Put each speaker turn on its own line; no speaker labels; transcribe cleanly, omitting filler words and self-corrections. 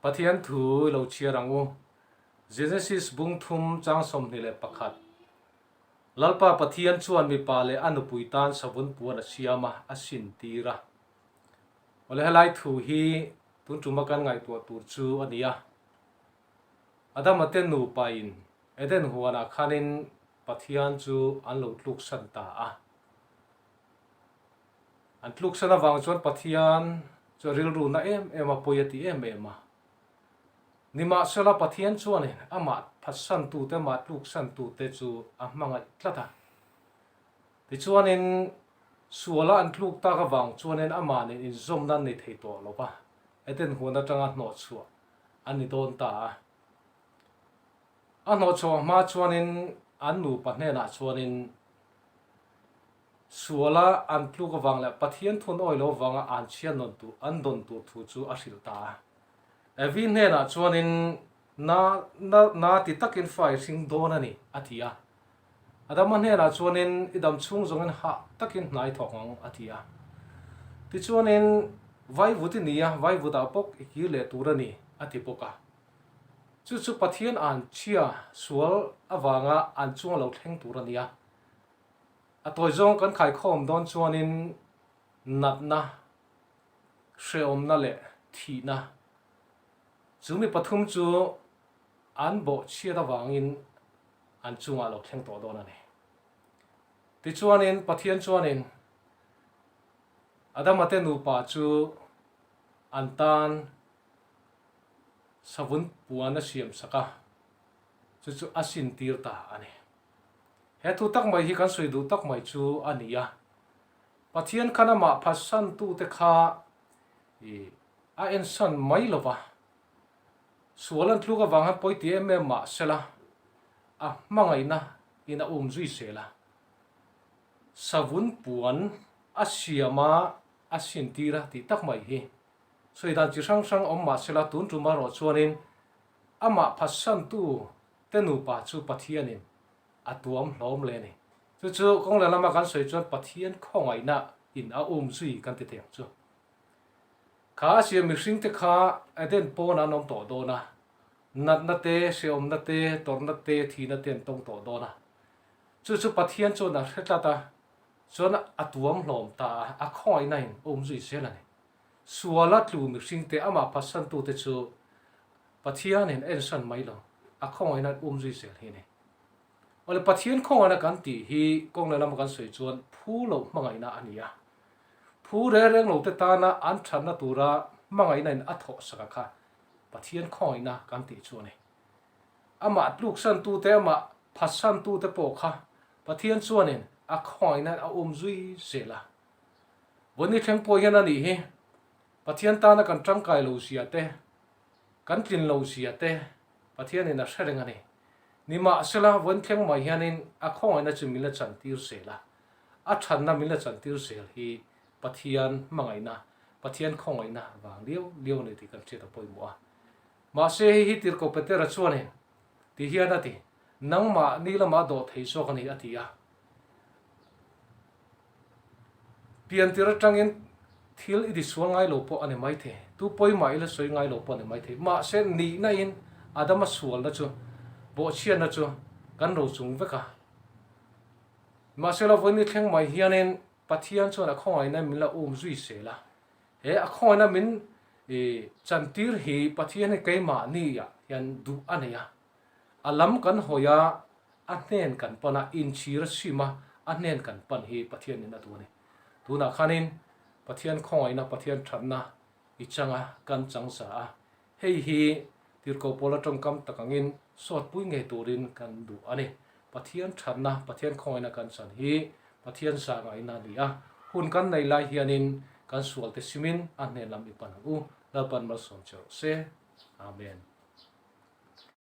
Pathian thu i lo chhiar ang u. Genesis bung thum chang 21. Lalpa Pathian chuan mipa leh a nupui tan savun puan a siam a, a sin tir a. Awle helai thu hi tun tuma kan ngaihtuah tur chu a ni a. Adama te nupa in Eden huanah khanin Pathian chu an lo tluksan ta a. An tluksan avang chuan Pathian chu a rilru na em em a, pawi a ti em em a. Nimahsela Pathian chuanin amah phatsantute, amah tluksantute chu a hmangaih tlat a. Tichuanin suala an tluk tak avang chuanin amah nen inzawmna an nei thei tawh lo va, Eden huan atanga hnawhchhuah an ni dawn ta a. A hnawhchhuah hma chuanin an nupa hnenah chuanin Suala an tluk avang leh Pathian thun awi lo avanga an chhiat nawn tur an dawn tur thu chu a hrilh ta a. Evi hnenah chuanin Na na na ti takin fa i hring dawn a ni, a ti a. Adama hnenah chuanin I dam chhung zawngin hah takin hna i thawk ang, a ti a. Tichuanin Vaivut i ni a, vaivutah bawk i kir leh tur a ni, a ti bawk a. Chu chu Pathian an chhia sual avanga an chunga lo thleng tur a ni a. A tawi zawng kan khaikhawm dawn chuanin natna, hrehawmna leh thihna chu mi pathum chu an bawhchhiat avangin an chungah lo thleng tawh dawn a ni. Tichuanin Pathian chuanin Adama te nupa chu an tan savun puan a siam sak a, chu chu a sintir ta a ni. He thu tak mai hi kan sawi duh tak mai chu a ni a. Pathian khan amah phatsantute kha i a ensan mai lo va, sual an tluk avang hian pawi ti em em mah sela, a hmangaihna in a um zui zel a. Savun puan a siam a, a sintir a tih tak mai hi sawi dan chi hrang hrang awm mah sela tun tum erawh chuanin amah phatsantu te nupa chu Pathianin a tuam hlawm le a ni. Chu chu kawng leh lama kan sawi chuan Pathian khawngaihna in a um zui kan ti thei ang chu. Kha a siam mihring te kha Eden pawn an awm tawh dawn a, natna te, hrehawmna te, tawrhna te, thihna te an tawng tawh dawn a. Chu chu Pathian chuan a hre tlat a, chuan a tuam hlawm ta a, a khawngaihna in a um zui zel a ni. Suala tlu mihring te amah phatsantute chu Pathianin a ensan mai lo, a khawngaihna an um zui zel hi a ni. Awle Pathian khawngaihna kan tih hi kawng leh lama kan sawi chuan phu loh hmangaihna a ni a. Phu reng reng lo te tana an thatna tura hmangaihna in a thawh sak a kha Pathian khawngaihna kan tih chu a ni. Amah tluksan tute, amah phatsan tute pawh kha Pathian chuanin a khawngaihna in a um zui zel a. Vawiin thleng pawh hian a nih hi Pathian tana kan tangkai lo zia te, kan tlin lo zia te Pathianin a hre reng a ni. Nimahsela, vawiin thleng mai hianin a khawngaihna chu min la chantir zel a, a thatna min la chantir zel hi Pathian hmangaihna, Pathian khawngaihna vang liau liau a ni tih kan hriat a pawimawh a. Mahse, hei hi Tirhkoh Petera chuanin ti hian a ti, Nangmah ni lamah a dawh thei zawk a ni, a ti a. Piantir atangin thil i tisual ngai lo pawh a ni maithei, tu pawimah i la sawi ngai lo pawh a ni maithei. Mahse, nihna in Adama sualna chu, bawhchhiatna chu kan ro chung vek a. Mahse, la vawiin ni thleng mai hianin Pathian chuan a khawngaihna min la um zui sel a. He a khawngaihna min chantir hi Pathian hi keimahni ah hian duh a nei a. A lam kan hawi a, a hnen kan pan a, inchhir a sim a, a hnen kan pan hi Pathianin a duh a ni. Tunah khanin Pathian khawngaihna, Pathian thatna i chang a, kan chang za a. Hei hi Tirhkoh Paula tawngkam tak angin sawtpui ngei turin kan duh a ni. Pathian thatna, Pathian khawngaihna kan chan hi Pathian zahngaihna a ni a. Hun kan nei lai hianin kan sualte simin a hnen lam i pan ang u. Lalpan malsawm che rawh se. Amen.